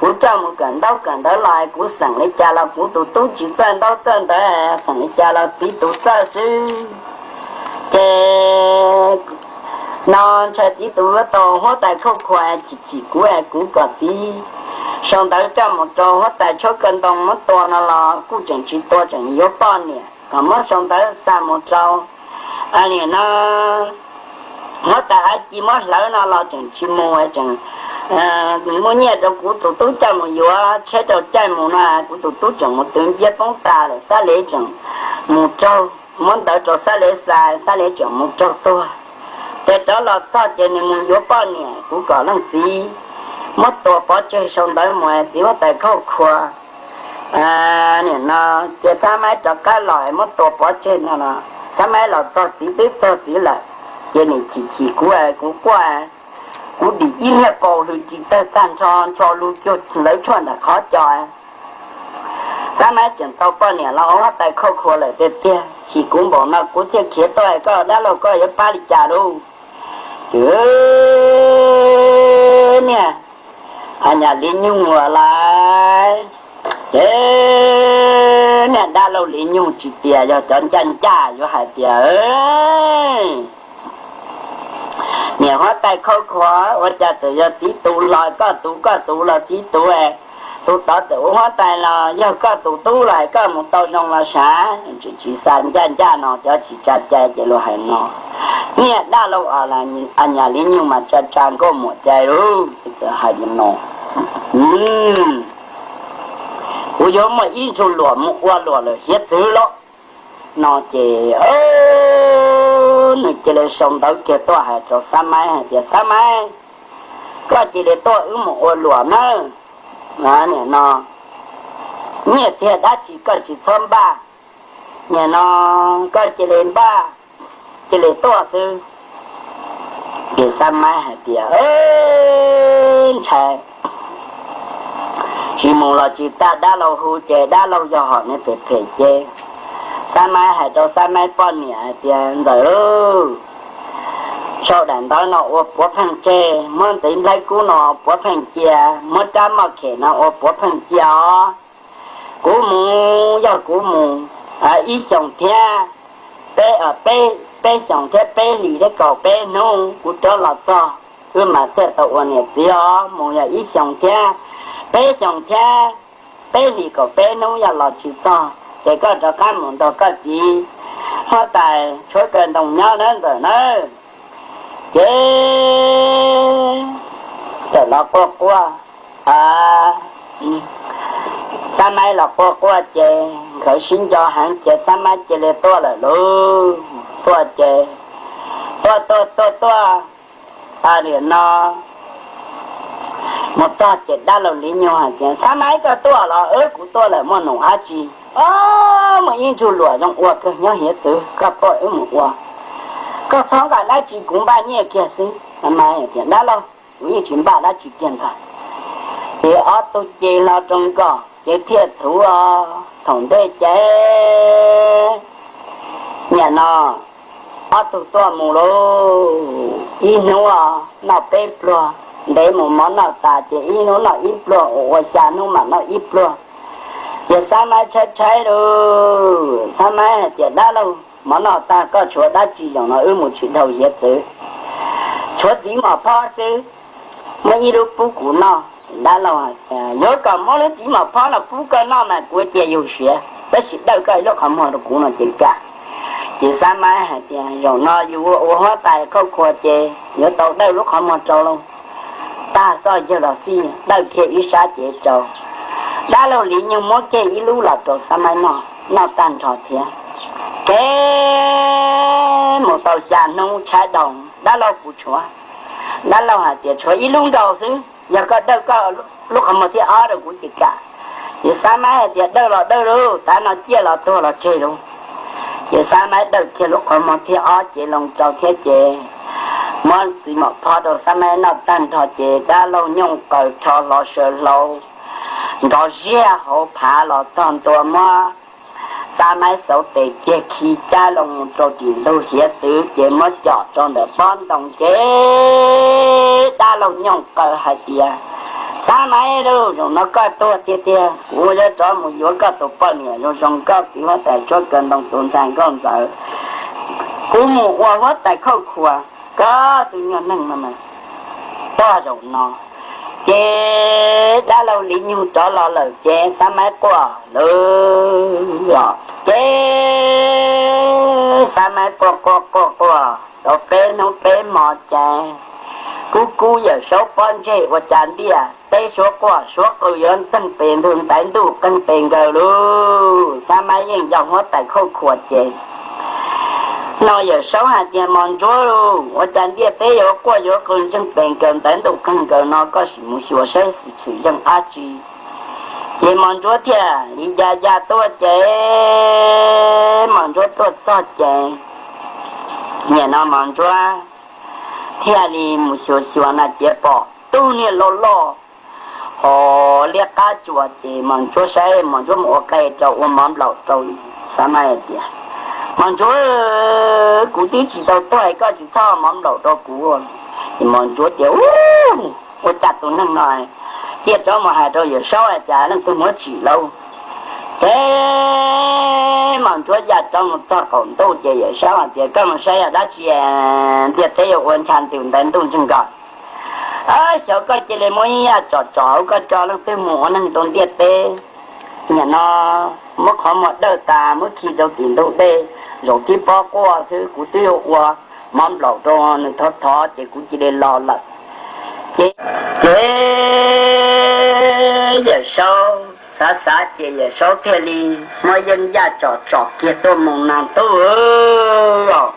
kuv coj mus kawm ntaub kawm ntawv los kuv xeem li cas los kuv tus tub tsis txawj ntaub txawj ntawv, xeem li cas los txiv tus txawj xwb. Ces no ntshai txiv tus yuav tau huab tais khauj khua chim chim kuv, kuv kom txiv sau ntawv coj mus rau huab tais Tshuab Kaw Ntoo muab tua no los kuj tseem tsis tua, tseem yuav poj niam, kom muab sau ntawv xa mus rau, nim no huab tais Av Ci muab hlawv no los tseem tsis mus, tseem muab nyiaj rau kuv tus tub coj mus yuav tsheb rau caij mus no, kuv tus tub tseem mus twv npiab poob tas lawm, Xab Lev tseem mus raug, muab ntawv rau Xab Lev xa, Xab Lev tseem mus raug tuag. Ces rov los txog ces nws mus yuav poj niam, kuv kom leej txiv muab tua pov tseg sau ntawv mus, txiv huab tais khauj khua, nim no cia Xab Maib rov qab los muab tua pov tseg no no. Xab Maib los txog txiv twb txog txiv lawm, ces nws chim chim kuv, kuv quaj, kuv dim ib niag paus hlws ris tawg tag nrho, ncho lus cuag hlawv tshuaj nram qhov cos. Xab Maib tseem tau poj niam los ua huab tais khauj khua lawm tiag tiag, chim kuv npaum no kuv thiaj khiav tuaj, koj dab laug koj yuav pab li cas lauj? Ces niag nyam Li Nyug lawm, ces niag dab laug Li Nyug tsis tias yog cov ncaj ncaj yuav hais tias, niam huab tais khauj khua, ua cas txawm yog txiv tus los koj tus, koj tus los txiv tus, tus tod txawm ua huab tais los yog koj tus tub los koj mus tau zoo los sav? Tsis xa ncaj ncaj no, cov tsis tsa cai ces luag hais no. Niag dab laug a nyam Li Nyug mas tsa tsa nkauj muam cai lauj, txawm hais li no. Kuv yuav muaj ib ntsug luam mus ua luam lawm hiav txwv lauj no ces nws cia li sau ntawv kiag tuaj hais rau Xab Maib hais tias, Xab Maib, koj cia li tuaj wb mus ua luam nawb. Nim no nyiaj txiag dab tsi koj tsis txhob npaj, Nim no koj cia li npaj, cia li tuaj xwb. Ces Xab Maib hais tias, Ntshai, tsis mus los tsis tau, dab laug hu ces dab laug yog hom niag phem phem ces. Xab Maib hais rau Xab Maib poj niam hais tias, Ntxawm, sau daim ntawv no ua puav pheej tseg, muab ntxiv nplhaib kub no puav pheej cia, muab rab moj khem no ua puav pheej cia os. Kuv mus, yog kuv mus ib xyoos thiab peb, peb xyoos thiab peb hlis thiab kaum peb hnub kuv rov los txog, wb mam thiaj tau ua niam txiv os. Mus yog ib xyoos thiab peb xyoos thiab peb hlis kaum peb hnub yog los tsis txog ces koj rov qab mus nrog koj txiv huab tais tshuab kaw ntoo nyob nawb Ntxawm nawb. Ces txawm los quaj quaj, Xab Maib los quaj quaj ces nkawd sib nco heev ces Xab Maib cia li tuaj lawm lauj. Tuaj ces tuaj tuaj tuaj tuaj, nim no mus txog ces dab laug Liv Nyug hais tias, Xab Maib, koj tuaj los? Wb, kuv tuaj lawm, muaj num dab tsi? Muaj ib ntsug luam zoo ua kawg nyob hiav txwv, koj pab wb mus ua. Koj txhob nqa dab tsi, kuv npaj nyiaj kiag xwb. Xab Maib tias, Dab laug, kuv yeej tsis npaj dab tsi kiag ntag. Ces ob tug ces hlo rau nkoj ces thiaj txhuv os. Thaum ntej ces nim no ob tug tuaj mus lauj, ib hnub noj peb pluag, ntev mus mov noj tas ces ib hnub noj ib pluag, ua ua xya hnub mam noj ib pluag. Ces Xab Maib tshaib tshaib lauj, Xab Maib hais tias, Dab laug, mov noj tag koj tshuav dab tsi zaum no wb mus tsis dhau hiav txwv? Tshuav txiv mos phob xwb, muab ib lub pub kuv noj. Dab laug hais tias, Yuav kom muab lub txiv mos phob no pub koj noj mas kuv cia yus siav, tab sis dawj koj ib lub qhov muag rau kuv no ces kam. Ces Xab Maib hais tias, Zaum no yus ua huab tais khauj khua ces yuav tau dawj lub qhov muag rau lauj. Tag txoj yawg los xij, dawj kiag ib sab cev rau. Dab laug Liv Nyug muab kiag ib lub los rau Xab Maib noj, noj tag nrho thiab. Kev mus tau xya hnub tshaib dhau, dab laug, Kuv tshuav. Dab laug hais tias, Tshuav ib lub nkaus xwb, yog koj dawj koj lub qhov muag thib ob rau kuv ces kam. Ces Xab Maib hais tias, Dawj los dawj lauj, tav no ciaj los tuag los tseg lauj. Ces Xab Maib dawj kiag lub qhov muag thib ob cev loo rau thiab ces muab txiv mos phob rau Xab Maib noj tag nrho ces dab laug nyooj qaws rho hlo saw hlau nrov ziag hauv phav los txog ntua muab Xab Maib xauv tes kiag khi cab loo rau tim ntug hiav txwv ces muab com rau ntawm pob ntoo ces dab laug nyooj qaws hais tias, Xab Maib lauj, zaum no koj tuag tiag tiag, kuv yuav rov mus yuav koj tus poj niam zoo zoo, koj txiv huab tais tshuab kaw ntoo tus ntxhais nkauj ntxawm, kuv mus ua huab tais khauj khua, koj tus nyuag neeg no mas tag zaum no. Ces dab laug Liv Nyug rov los lawm ces Xab Maib quaj lawm os. Ces Xab Maib quaj quaj quaj quaj tau peb hnub peb hmo ces kub kub Yawm Saub pob ntseg ua cas ntiaj teb suab quaj suab qw yuav ntxeeg pes ntug ntaiv ntuj qeeg pes nkaws lauj. Xab Maib yeej yog huab tais khauj khua ces no Yawm Saub hais tias, Mos Ntsuab lauj, ua cas ntiaj teb yuav quaj yuav qw ntseeg pes nkaws ntaiv ntuj qeeg nkaws no, koj sim mus xyuas saib xwm txheej dab tsi. Ces Mos Ntsuab thiaj li ya ya tuaj ces Mos Ntsuab tuaj txog ces nim no Mos Ntsuab thiaj li mus xyuas xyuas na ces pom tub niag loj loj ho liab qab tsuas ces Mos Ntsuab saib Mos Ntsuab mus ua qe rau ua mov nplaum rau Xab Maib tias, Mos Ntsuab, kuv twb tsis tau tuag es koj tsis txhob mov nplaum rau kuv. Ces Mos Ntsuab tias, Ua cas tus neeg no cia rov mus hais rau Yawm Saub hais tias leej twg muab tsim lauj. Ces Mos Ntsuab ya rov mus txog qaum ntuj ces Yawm Saub hais tias, Koj mus saib yog dab tsi ntiaj teb yuav ua ncha ntws ntaiv ntuj ntseeg nkaws. Xyov koj cia li muab ib yam tsom tsom koj tso leej twg mus ua neeg rau ntiaj teb. Nim no muab qhov muag dawj tas muab khi rau tim ntug dej, zaum tib pob quaj xwb kuv twb yuav ua mov nplaum rau nws thov thov ces kuv cia li los lawm. Ces Yawm Saub xav xav ces Yawm Saub thiaj li muab yeeb yaj tsom tsom kiag tuaj mus na tub os.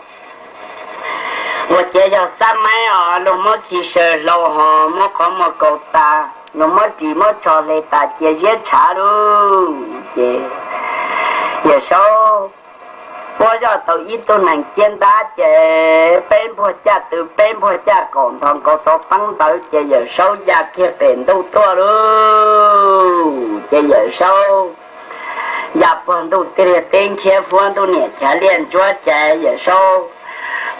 Ua ciav yog Xab Maib os, luag muab khi saw hlau ho muab qhov muag kaus tas, luag muab ris muab tsho hle tas cia ziab tshav lauj. Ces Yawm Saub coj tau ib tug neeg ciab ntab ces peb npuag caj tw peb npuag caj kaum nthos nkaus tau teeb ntawd ces Yawm Saub ya kiag pem ntuj tuaj lauj. Ces Yawm Saub ya puag ntuj tiag liag teb nkiab fuab ntuj niam cav liaj ntsuab ces Yawm Saub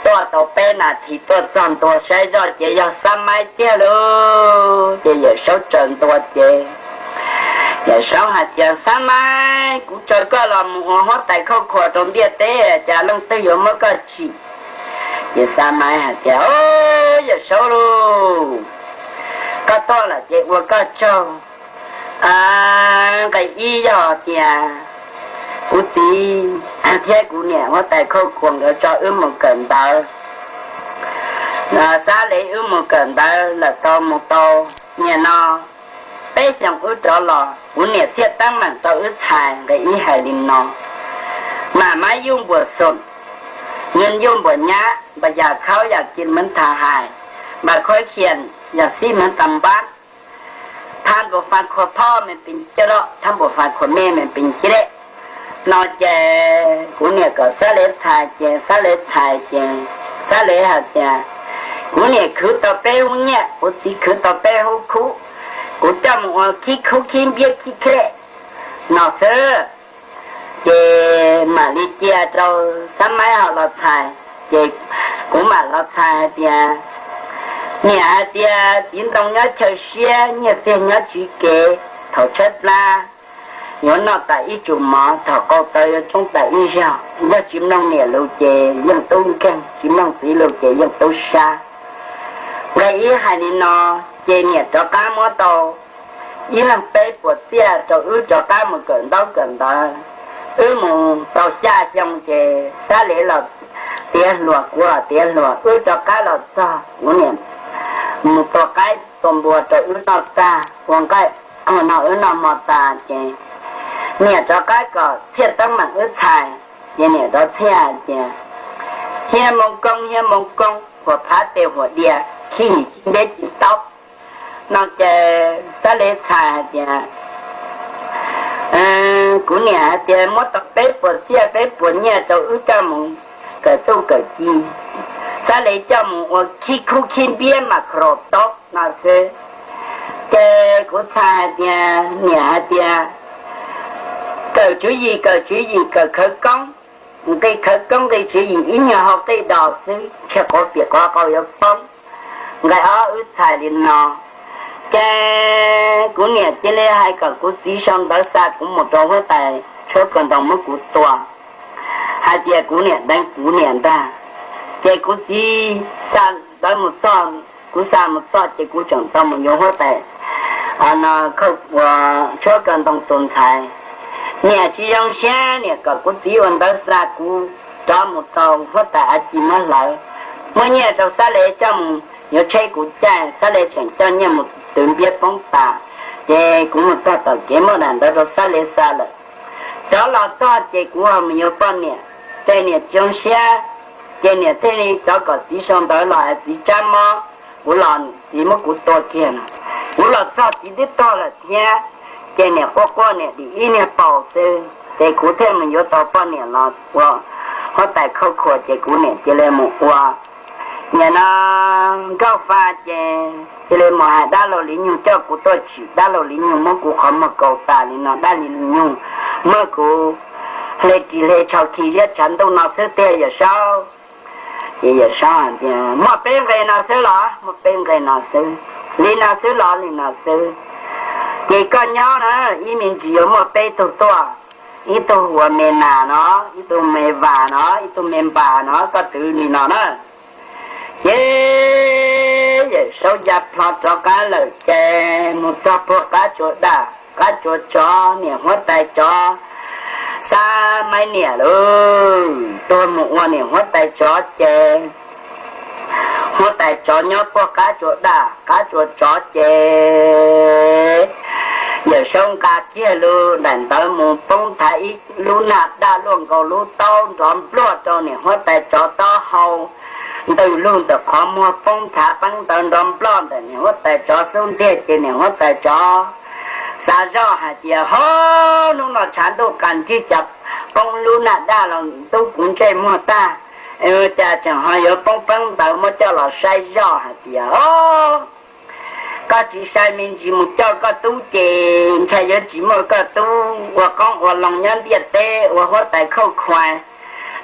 tuaj tau peb nas this tuaj txog ntua saib zoj ces yog Xab Maib tiag lauj. Ces Yawm Saub tsaws ntua ces Yawm Saub hais tias, Xab Maib, kuv tsaws koj los mus ua huab tais khauj khuas rau ntiaj teb, cas leej twg yuav muab koj tsim? Ces Xab Maib hais tias, Yawm Saub lauj, koj tuaj lawm ces ua koj tsaug. Nqe ib yog tias kuv txiv thiab kuv niam huab tais khauj khuas nkawd tso wb mus kawm ntawv, Xab Lev wb mus kawm ntawv lawm tau mus tau, nim no peb xyoos wb rov los kuv niam txiaj teeb meem rau wb txhais. Nqe ib hais li no, Mas maiv yuj npuas xoom, nws yuj npuas nyab, npas yas khaub yas kis maiv tha hais, npas khuab khias yas xib maiv ta npab, thab npuas fas khuas phoj me pes coj loj, thab npuas fas khuas me me pes coj loj. No ces kuv niam kom Xab Lev txhais ces Xab Lev txhais ces Xab Lev hais tias, Kuv niam khwv tau peb hub nyiaj, kuv txiv khwv tau peb hub khub, kuv coj mus ua khib khub khib npiab khib kheb no xwb. Ces mam li cia rau Xab Maib ho los txhais, ces kuv mam los txhais hais tias, niam hais tias txiv ntoo nyob chaw siab, nyiaj txiag nyob tswv kev, thaum tshaib plab yuav noj tas ib tsum mov, thaum qaug taw yuav tsoob tas ib zaug. Yog tsis mloog niam lus ces yeej tub nkeeg, tsis mloog txiv lus ces yeej tub sab. Nqe ib hais li no, ces niam rov qab muab tau ib leeg peb puas txiaj rau wb rov qab mus kawm ntaub kawm ntawv. Wb mus tau xya xyoo ces Xab Lev los tiav hluas, kuv los tiav hluas, wb rov qab los txog kuv niam mus tua qaib tua npua rau wb noj tag, ua nqaij no wb noj hmo tas ces niam rov qab kom txhiaj teeb meem wb txhais. Ces niam rov txhiaj hais tias, Hiab Moo Koob, Hiab Moo Koob, huas phav tes huas dias, khib him ci nteb ci taub. No ces Xab Lev txhais hais tias, kuv niam hais tias muab tau peb puas txiaj peb puas nyiaj rau wb coj mus kawm txuj kawm ci, Xab Lev coj mus ua khib khub khib npiab mas khaus taub no xwb. Ces kuv txhais hais tias niam hais tias kawm tswv yim kawm tswv yim kawm khawv koob, nqi khawv koob nqi tswv yim ib nyuag hau qij dos xwb, ntshe quav piam quav qau yuav poob. Nqe ob wb txhais li no. Ces kuv niam cia li hais kom kuv txiv sau ntawv xa kuv mus rau huab tais tshuab kaus ntoo muab kuv tua, hais tias kuv niam deev kuv niam ntag. Ces kuv txiv xa ntawv mus txog, kuv xa mus txog ces kuv tseem tau mus yuav huab tais tshuab kaus ntoo tus ntxhais. Niam tsis zoo siab, niam kom kuv txiv ua ntawv xa kuv rov mus rau huab tais av ci muab hlawv, muab nyiaj rau Xab Lev coj mus yuav tsheb kuv caij, Xab Lev tseem coj nyiaj mus twv npiab poob tas. Ces kuv mus txog tom kev muab daim ntawv rau Xab Lev xa lawm. Rov los txog ces kuv ho mus yuav poj niam, ces niam tsis zoo siab, ces niam thiaj li rov kom txiv sau ntawv los hais txiv tsab mob, kuv los txiv muab kuv tua kiag no. Kuv los txog txiv twb tuag lawm thiab, ces niam quaj quaj niam dim ib niag paus xwb, ces kuv thiaj mus yuav tau poj niam los ua huab tais khauj khuas, ces kuv niam cia li mus ua. Nim no Nkauj Fa ces cia li mus hais dab laug Li Nyug coj kuv tuaj tsim, dab laug Li Nyug muab kuv qhov muag kaus tas li no, dab laug Li Nyug muab kuv hle ris hle tsho khi ziab tshav ntuj no xwb tiag Yawm Saub. Ces Yawm Saub hais tias muaj peb nqe no xwb los? Muaj peb nqe no xwb. Li no xwb los? Li no xwb. Ces koj nyob na, ib me ntsis yuav muaj peb tug tuaj, ib tug hu ua Me Nas no, ib tug Me Vas no, ib tug Me Npas no, koj twv li no na. Ces Yawm Saub ya plho rov qab lawm ces mus txog puag qab tsua daj, qab tsua tsov, niam huab tais tsov Xab Maib niam lawm, tuag mus ua niam huab tais tsov ces huab tais tsov nyob puag qab tsua daj, qab tsua tsov ces Yawm Saub nqa kiag lub daim ntawv mus poob nthav ib lub nag daj luaj nkaus lub taub nrov npluag rau niam huab tais tsov taub hau, ntws lug ntawm qhov muag poob nthav peeb ntawv nrov nploj ntawm niam huab tais tsov xub ntiag ces niam huab tais tsov xav zoj hais tias ho, hnub no tshav ntuj qas nrig cas poob lub nag daj los ntub kuv ntsej muag tag, cas tseem ho yuav poob peeb ntawd. Muab coj los saib zoj hais tias, Koj tsis sai me ntsis mus coj koj tub ces ntshai yuav tsis muaj koj tub ua qoob ua loo nyob ntiaj teb ua huab tais khauj khuas.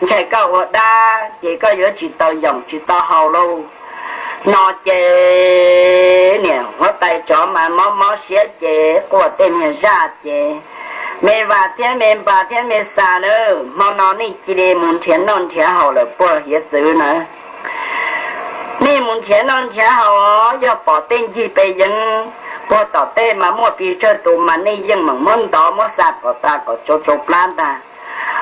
Ntshai koj ua dab ces koj yuav tsis tau yoom tsis tau haus lauj. No ces niam huab tais tsov mas mob mob siab ces quaj tej niag zaj ces, Me Vas thiab Me Npas thiab Me Xas na, hmo no nej cia li mus nrhiav noj nrhiav haus lawm puag hiav txwv na. Nej mus nrhiav noj nrhiav haus, yog pom tej ncig pes yeev puag tom tej mas muaj pes tsawg tus mas nej yeej meem muab ntov muab xa kom tas kom tsau tsau plab ntag.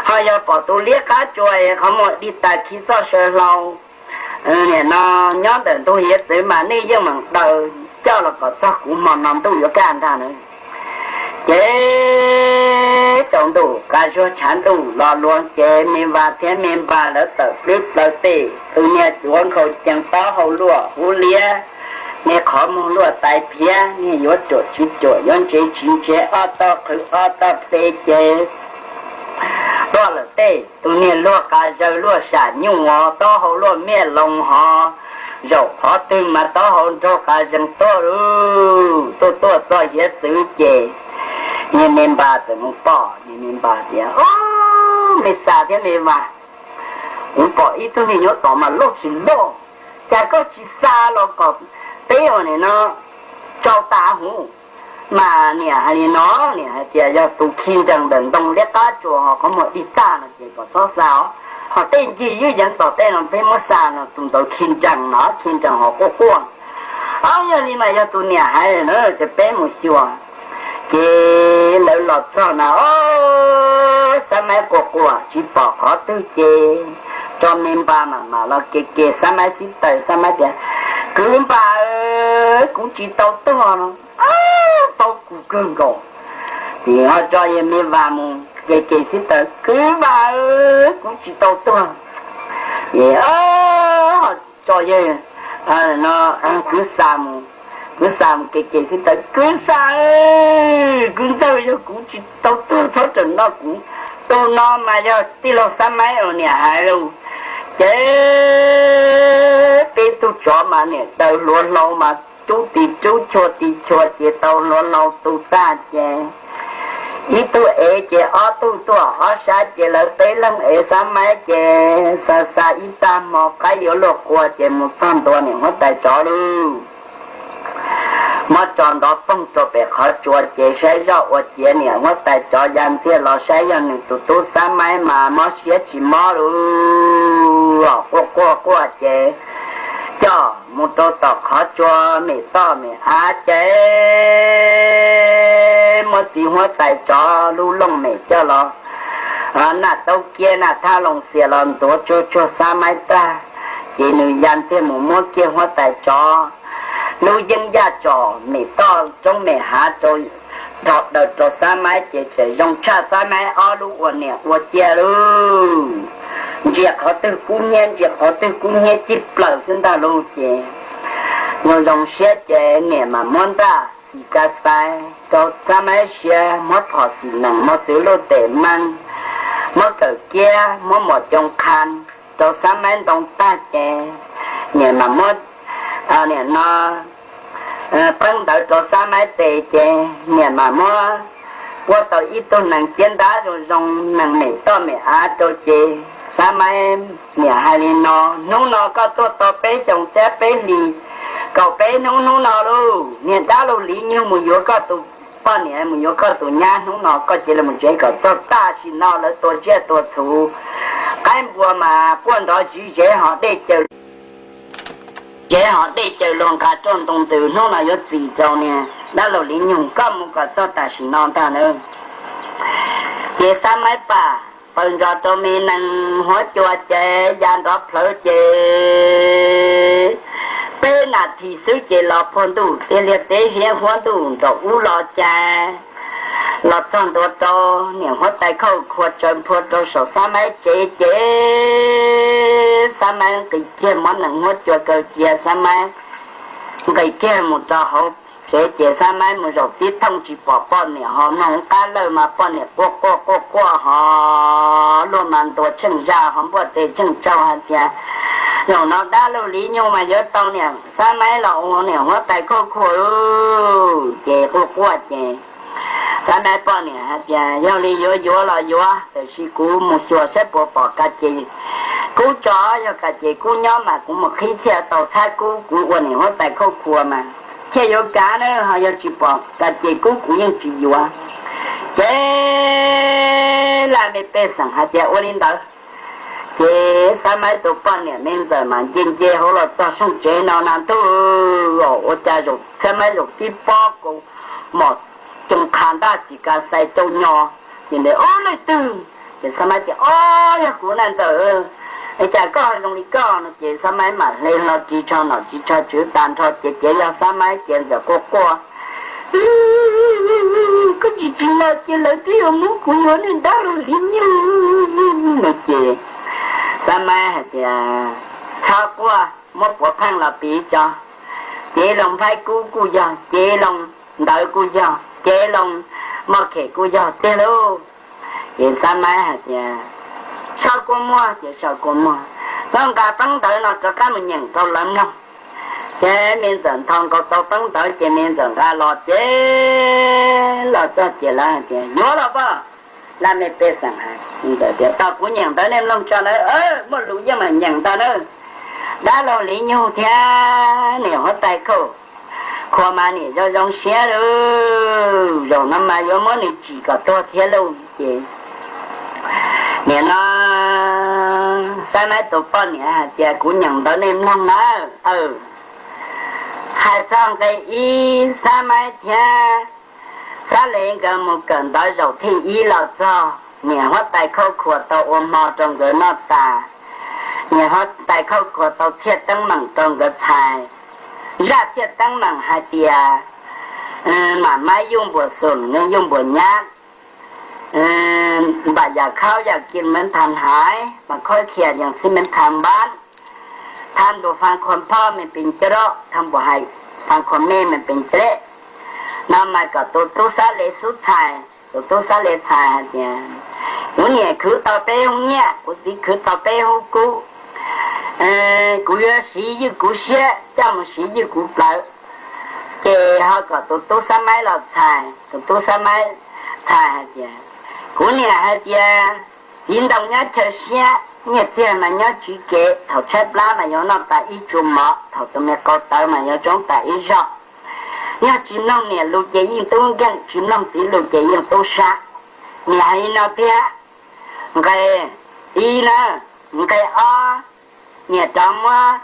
Ho yog pom tus liab qab tsuas es qhov muag dig tas khi txoj saw hlau nim no nyob ntawm ntug hiav txwv mas nej yeej meem daws coj los kom txog kuv hmo no ntuj yuav kaj ntag na. Ces tsaus ntuj qa zuag tshav ntuj los luag ces Me Vas thiab Me Npas lawv tawm plwb plaws tej, tus niag cuav nkhaus cees taub hau luaj huv liab, niag qhov muag luaj tais phiab, niag yuav ruam tsis ruam yuav ntse tsis ntse, ob tog qhwv ob tog ple ces tuaj lawm tej. Tus niag luag qa zaws luaj sam nyuj os, taub hau luaj miaj loos hos, zaum qhov twg mas taub hau nraug qa zees tuaj lauj. Tuaj tuaj txog hiav txwv ces niag Me Npas txawm mus pom, niag Me Npas tias, Ob, Me Xas thiab Me Vas, kuv pom ib tug niag nyuam tom mas loj tsis loj, cas koj tsis xa los kom peb ua nim no tsau tas huv. Mas niam hais li no, niam hais tias yog tus khi nrees ntawm ntoo liab qab tsuas ho qhov muag dig tag no ces kom txhob xa os, ho tej ncig ywj yeev tom tej no peb muab xa no tus ntawd khi nrees no, khi nrees ho quaj quaj. Ob, yog li mas yog tus niam hais na ces peb mus xyuas. Ces lawv los txog na, ob, Xab Maib quaj quaj tsis pom qhov twg ces tso Me Npas mam mam los ke ke Xab Maib xib taws. Xab Maib tias, Kwv Npas, kuv tsis tau tuag no, paub kuv kawg nkaus. Ces ho tso yawg Me Vas mus ke ke xib taws, Kwv Vas, kuv tsis tau tuag. Ces ho tso yawg no, Kwv Xas mus, Kwv Xas mus ke ke xib taws, Kwv Xas, kwv ntxawg, yog kuv tsis tau tuag txhob rawm noj kuv, tus no mas yog tij laug Xab Maib uas niam hais lauj. Ces peb tug tsov mas niam daws hluav hlau mas rub tis rub chua tis chua ces tau hluav hlau tu tag ces ib tug ev ces ob tug tuaj ob sab ces lawv peb leeg ev Xab Maib ces xa xa ib tag hmo qaib yuav luag qua ces mus txog ntua niam huab tais tsov lauj. Muab tso nrov poog rau pem qhov tsua ces saib zoj ua ciav niam huab tais tsov ya ntxiag los saib yog nws tus tub Xab Maib mas mob siab tsis mob lauj, quaj quaj quaj ces coj mus rau tom qhov tsua mem toj mem av ces muab txiv huab tais tsov lub looj mem coj los, Naj Taub Kiab Naj Thab Loos Xias los ntxuav tsuag tsuag Xab Maib tag, ces nws ya ntxiag mus muab kiag huab tais tsov lub yeeb yaj tsom mem toj roob mem hav rau, dhos daws rau Xab Maib ces tseem zoo tshaj Xab Maib ob lub ua niam ua ciaj lauj. Ntsia qhov twg kub hnyiab, ntsia qhov twg kub hnyiab cig plaws xwb ntag lauj. Ces zoo zoo siab ces niam mam muab ntaj xim ka xais rau Xab Maib siab, muab phom xim nees, muab txwv luj tes meej, muab kawm kiab, muab mos coo qha rau Xab Maib ntoo tag ces niam mam muab, niam no, peb ntawd rau Xab Maib tes ces niam mam muab, puab tau ib tug nees ciab ntab zoo zoo, nees mem toj mem av rau ces Xab Maib niam hais li no, hnub no koj tuaj tau peb xyoos thiab peb hlis, kaum peb hnub hnub no lauj, niag dab laug Liv Nyug mus yuav koj tus poj niam, mus yuav koj tus nyab, hnub no koj cia li mus tsev kom txog tam sim no lawv tua tsiaj tua txhu, qaib npua mas quaj nrov zim zeb ho dej cawv zeb ho dej cawv luag nqa roj ntoo ntws, hnub no yuav txim rau niag dab laug Liv Nyug, koj mus kom txog tam sim no ntag na. Ces Xab Maib pam paws ntsos rau me nees huab cua ces ya nrov plhawv ces peb nas this xwb ces los puag ntuj tiag liag teb hiab huab ntuj nraum ub los ces los txog ntua rau niam huab tais khauj khua tsaws nphua rau saum Xab Maib tsev ces Xab Maib nqis kiag muab nees huab cua kaw cia, Xab Maib nqis kiag mus rau hauv tsev ces Xab Maib mus zaum tib thooj tsis pom poj niam, ho mloog qab lawj mas poj niam quaj quaj quaj quaj ho luaj mas ntuas tsheej zaj ho npuaj tes tsheej tsaug hais tias, zaum no dab laug Liv Nyug mas yuav tau niam Xab Maib los ua niam huab tais khauj khua. Ces quaj quaj ces Xab Maib poj niam hais tias, yog li yuav yuav los yuav, tiam sis kuv mus xyuas saib puas pom Kas Ces Kub tso, yog Kas Ces Kub nyob mas kuv mus qhib thiaj tau txhab kub, kuv ua niam huab tais khauj khua mas thiaj yuav kav na, ho yog tsis pom Kas Ces Kub kuv yeej tsis yuav. Ces laj me pej xeem hais tias ua li ntawd. Ces Xab Maib tus poj niam me ntxawm mas nce nce hauv los txog sab tsev no na ntuj, ua cas zaum Xab Maib zaum tib pob kaus mom coos qha ntaj xis kas xais cau nyo, ces ntawd, ob, leej twg? Ces Xab Maib tias, ob, yog kuv na ntxawm, es cas koj zoo li koj no? Ces Xab Maib mam hle hlo ris tsho nom ris tsho tswv tas nrho ces, ces yog Xab Maib ces ntxawm quaj quaj, koj tsis tsis los ces lawv twb yuav muab kuv yuav niam dab laug Liv Nyug no. Ces Xab Maib hais tias, txhob quaj, muab puav pheej los piv tso, cev loo nphaib kub kuj yog, cev loo ntawv kuj yog, cev loo moj khem kuj yog tiag lauj. Ces Xab Maib hais tias, sau kua muag, ces sau kua muag, tau nqa teeb ntawv no rov qab mus nyeem rau lawv mloog. Ces me ntxawm nthos nkaus tau teeb ntawv ces me ntxawm nqa los ces los txog ces lawv hais tias, yuav los poj. Laj me pej xeem hais, ntxawm tias, tau kuv nyeem ntawv nej mloog tso na, muaj lus yeej mam nyeem ntag na. Dab laug Liv Nyug thiab niam huab tais khauj khua mas niam zoo zoo siab lauj, zaum no mas yuav muab nws tsim kom tuag thiab lauj. Ces nim no Xab Maib tus poj niam hais tias, kuv nyeem ntawv nej mloog na. Hais txog nqe ib, Xab Maib thiab Xab Lev nkawd mus kawm ntawv zaum thij ib los txog, niam huab tais khauj khua tau ua hmo rau nkawd noj tas. Niam huab tais khauj khua tau txhiaj teeb meem rau nkawd txhais. Zaj txhiaj teeb meem hais tias, mam maib yuj npuas xum, yuj npuas nyab, npam yam khaub yam kim meb tha haiv, mas khob khias yam xib meb tha npab, tha npus faa khua phob me pes cov, tha npus hais faa khua me me pes cov. No mas kom tus tub Xab Lev xub txhais, tus tub Xab Lev txhais hais tias, kuv niam khwv tau peb hub nyiaj, kuv txiv khwv tau peb hub kub, kuv yuav siv ywj kuv siab coj mus siv ywj kuv plawv. Ces ho kom tus tub Xab Maib los txhais, tus tub Xab Maib txhais hais tias, kuv niam hais tias, txiv ntoo nyob chaw siab, nyiaj txiag mas nyob tswv kev, thaum tshaib plab mas yuav noj tas ib tsu mov, thaum tus me qau tawv mas yuav tsoob tas ib zog. Yog tsis mloog niam lus ces yeej tub nkeeg, tsis mloog txiv lus ces yeej tub sab. Niam hais li no thiab. Nqe ib na, nqe ob, niam rov muab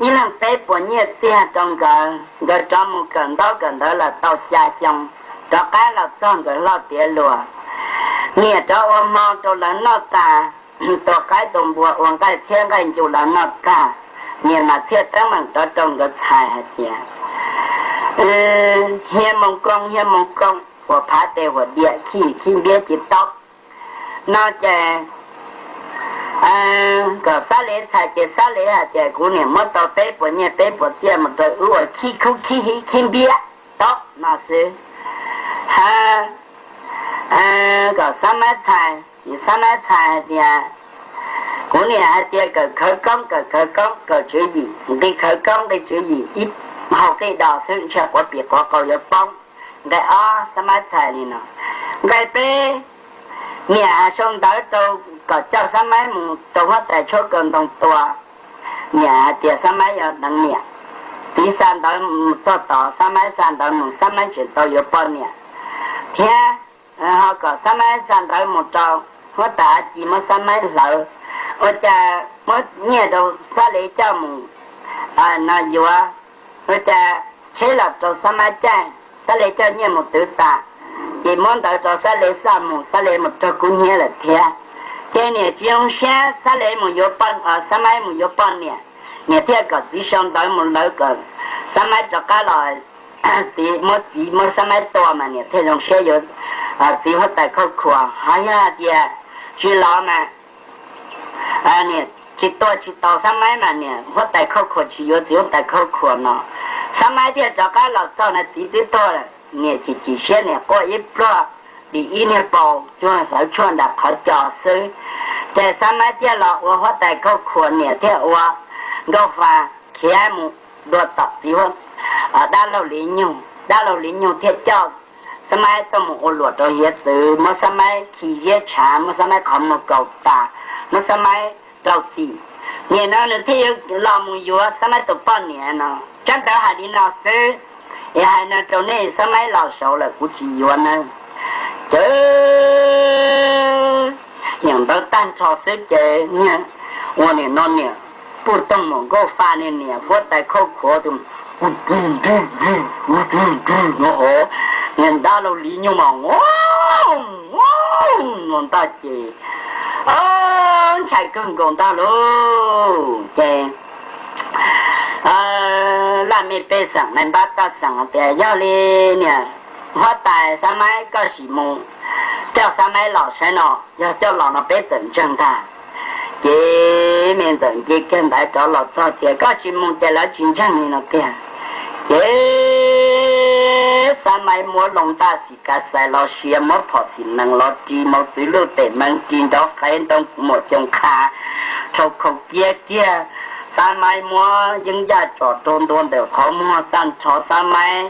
ib leeg peb puas nyiaj txiag rau nkawd, nkawd rov mus kawm ntaub kawm ntawv los tau xya xyoo, rov qab los txog nkawd hlob tiav luag. Niam rov ua hmo rau lawv noj tas, tua qaib tua npua ua nqaij txhiab nqaij ncu lawv noj tag, niam mam txhiaj teeb meem rov rau nkawd txhais hais tias, hiab moos koob hiab moos koob, huas phav tes huas diam khib khib npiab ci taub. No ces kom Xab Lev txhais ces Xab Lev hais tias kuv niam muab tau peb puas nyiaj peb puas txiaj mus rau wb ua khib khub khib hiv khib npiab taub no xwb. Ha, kom Xab Maib txhais, Xab Maib txhais hais tias kuv niam hais tias kawm khawv koob kawm khawv koob kawm tswv yim, nqi khawv koob nqi tswv yim ib hau qij dos xwb ntshe quav pim quav qau yuav poob. Nqe ob Xab Maib txhais li no. Nqe peb, niam hais sau ntawv rau kom coj Xab Maib mus rau huab tais tshuab kaw ntoo tua. Niam hais tias Xab Maib yuav deev niam. Txiv xa ntawv mus txog tod, Xab Maib xa ntawv mus, Xab Maib tseem tau yuav poj niam thiab. Ho kom Xab Maib xa ntawv mus rau huab tais Av Ci muab Xab Maib hlawv, ua cas muab nyiaj rau Xab Lev coj mus no yuav, ua cas tsheb los rau Xab Maib caij, Xab Lev coj nyiaj mus twv tas, ces muab ntawv rau Xab Lev xa mus, Xab Lev mus raug kub hnyiab lawm thiab. Ces niam tsis zoo siab, Xab Lev mus yuav poj, Xab Maib mus yuav poj niam, niam thiaj kom txiv sau ntawv mus lawv kom Xab Maib rov qab los, txiv muab, txiv muab Xab Maib tua mas niam thiaj zoo siab yuav txiv huab tais khauj khua. Ho yog hais tias tsis los mas niam tsis tua tsis tau Xab Maib mas niam huab tais khauj khua tsis yuav txiv huab tais khauj khua no. Xab Maib thiaj rov qab los txog na, txiv twb tuag lawm, niam chim chim siab niam quaj ib pluag, dim ib niag paus cuag hlawv tshuaj nram qhov cos xwb. Ces Xab Maib thiaj los ua huab tais khauj khuav, niam thiaj ua nkauj fa khiav mus dua tom txiv dab laug Li Nyug. Dab laug Li Nyug thiaj coj Xab Maib tuaj mus ua luam rau hiav txwv, muab Xab Maib khi ziab tshav, muab Xab Maib qhov muag kaus tas, muab Xab Maib rau txim. Nim no nws thiaj yuav los mus yuav Xab Maib tus poj niam no. Tsab ntawv hais li no xwb, es hais no rau nej, Xab Maib los saud lawm kuv tsis yuav nawb. Ces niam ntawv tag nrho xwb ces niag ua nim no niam puj toog mus nkauj fa, niam huab tais khauj khuav tus, niag dab laug Li Nyug mas ua ntag ces ntshai kawg nkaus ntag lauj. Ces laj mej pej xeem, nais npab taj xeem tias, yog li niam huab tais Xab Maib, koj sim mus coj Xab Maib los saib no, yog coj los no peb txawm ntseeg ntag. Ces me ntxawm nce kiag ntawd rov los txog tias, koj tsis mus ces lawv tsis ntseeg li no tiag. Ces Xab Maib muab loo ntaj xim kav xais los sia, muab phom xim nees los ris, mos txwv luj tes mees ris, nrov qev ntoo muam coos qha, rhau khau kiab kiag. Xab Maib muab yeeb yaj tsom rau ntua ntawm qhov muag tag nrho, Xab Maib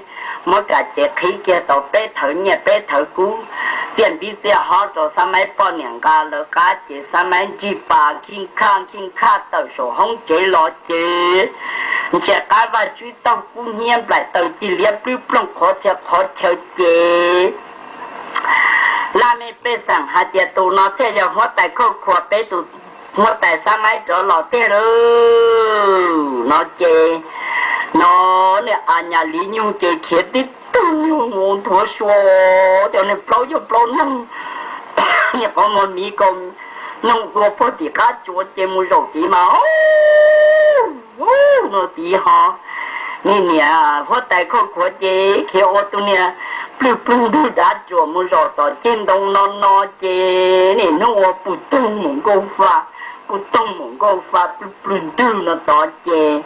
muab kas ces qhib kiag tau peb thawv nyiaj peb thawv kub, txiaj npib txiaj hob rau Xab Maib poj niam nqa lawv qab ces Xab Maib nrig pas khij khaj khij khaj tawm saum hoob kev los ces ntsia qab vaj tsib taug kub hnyiab nplaim taw cig liab plwb ploog qhov txhia qhov chaw ces laj mej pej xeem hais tias tus no thiaj yog huab tais khauj khuav, peb tus huab tais Xab Maib rov los tiag lauj no ces no niag a nyas Li Nyug ces khiav tib tug nyuag mus nthuav sua, cov niag plaub yog plaub noog, niag qhov muag miv kaus noog dua puag tim qab tsuas ces mus zaum tid mas no tid ho. Niag niam huab tais khauj khuav ces khiav ua tus niag plwg plwg ntwg dav tsuam mus zaum tom ceg ntoo no no ces niaj hnub ua puj toog mus nkauj fa, puj toog mus nkauj fa plwg plwg ntwg no tod ces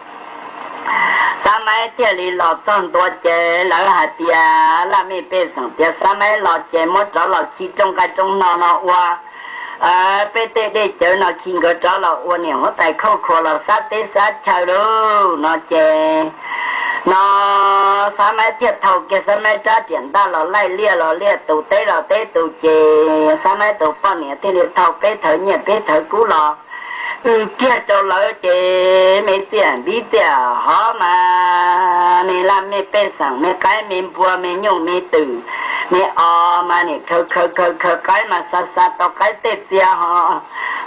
Xab Maib thiaj li los txog ntua ces lawv hais tias laj mej pej xeem tias Xab Maib los ces muab rov los khi rooj nqaij rooj hno no ua peb tej dej cawv no khi nkawd rov los ua niam huab tais khauj khuav los xab teb xab chaw lauj no ces no Xab Maib thiaj thau kiag Xab Maib rab riam ntaj los laij liaj los liaj tus teb los teb tus ces Xab Maib tus poj niam thiaj li thau peb thawv nyiaj peb thawv kub los w kiag rau lawv ces me txiaj npib txiaj hov mas me laj mej pej xeem me qaib me npua me nyuj me twm me os mas nim khaws khaws khaws khaws qaib mas xa xa tau qaib tej txiag ho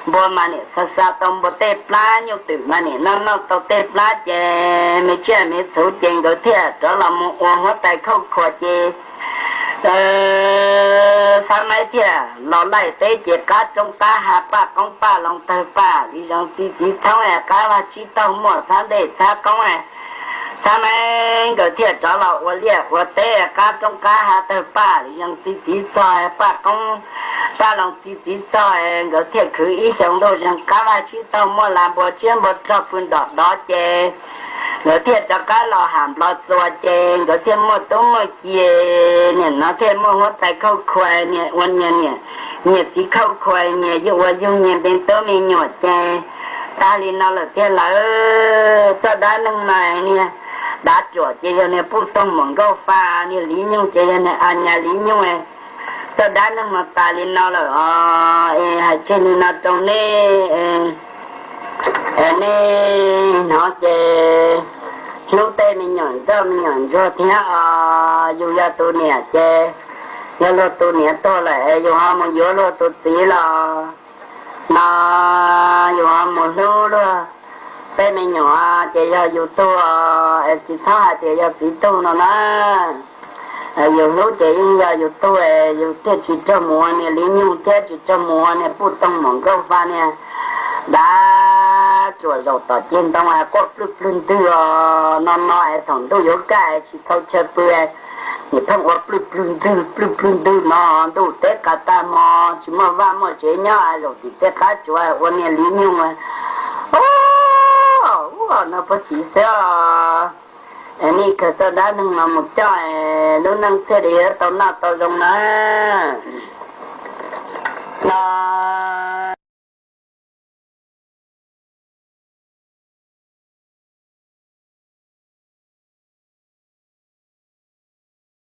npua mas nim xa xa tau npua tej plab, nyuj twm mas nim noj noj tau tej plab ces me tsiaj me txhuv ces nkawd thiaj rov los mus ua huab tais khauj khuav ces Xab Maib thiaj los laij teb ces qab roob qab hav paj qoob paj loo tawg paj li zoo txiv txiv thoob es qab vaj tsib taug muaj txhab ntej txhab qoob es Xab Maib nkawd thiaj rov los ua liaj ua teb qab roob qab hav tawg paj li zoo txiv txiv txog paj qoob paj loo txiv txiv txog nkawd thiaj khwv ib xyoo ntuj zeeg qab vaj tsib taug muaj las npua tsiab npua rog pw ntom dov ces nkawd thiaj rov qab los ham nplov txuas ces nkawd thiaj muaj tub muaj ki, niam no thiaj muaj huab tais khauj khuav, niam ua niam niam, niam txiv khauj khuav, niam yug ua yug, niam npe tub me nyuam ces tag li no lawm tiag lawm. Txoj dab neeg no niag dav tsuam ces yog niag puj toog muam nkauj fa, niag Li Nyug ces yog niag a nyas Li Nyug. Txoj dab neeg no tas li no lawm os. Es hais tseg li no rau nej, nej hnov ces hlub tej me nyuam nrauj me nyuam ntsuag thiab os. Yus yog tus niam ces yog luag tus niam tuag lawm es yus ho mus yuav luag tus txiv los no yus ho mus hlub luag tej me nyuam ces yog yus tug, es tsis txhob hais tias yog txiv tug no na. Yus hlub ces yeej yog yus tug, yus thiaj tsis raug mus ua niag Li Nyug thiab tsis raug mus ua niag puj toog muam nkauj fa niag dav tsuam zaum tom ceg ntoo quaj plwg plwg ntwg os. No no es thaum ntuj yuav kaj tsis tau chaw pw, nim pheej ua plwg plwg ntwg plwg plwg ntwg no ntuj teb qas tag hmo tsis muaj vaj muaj tsev nyob zaum tim tej qab tsuas ua niag Li Nyug ua no puag tim xwb os. Nej khaws tau dab neeg no mus coj, lub neej thiaj li yuav tau noj tau zoo na. No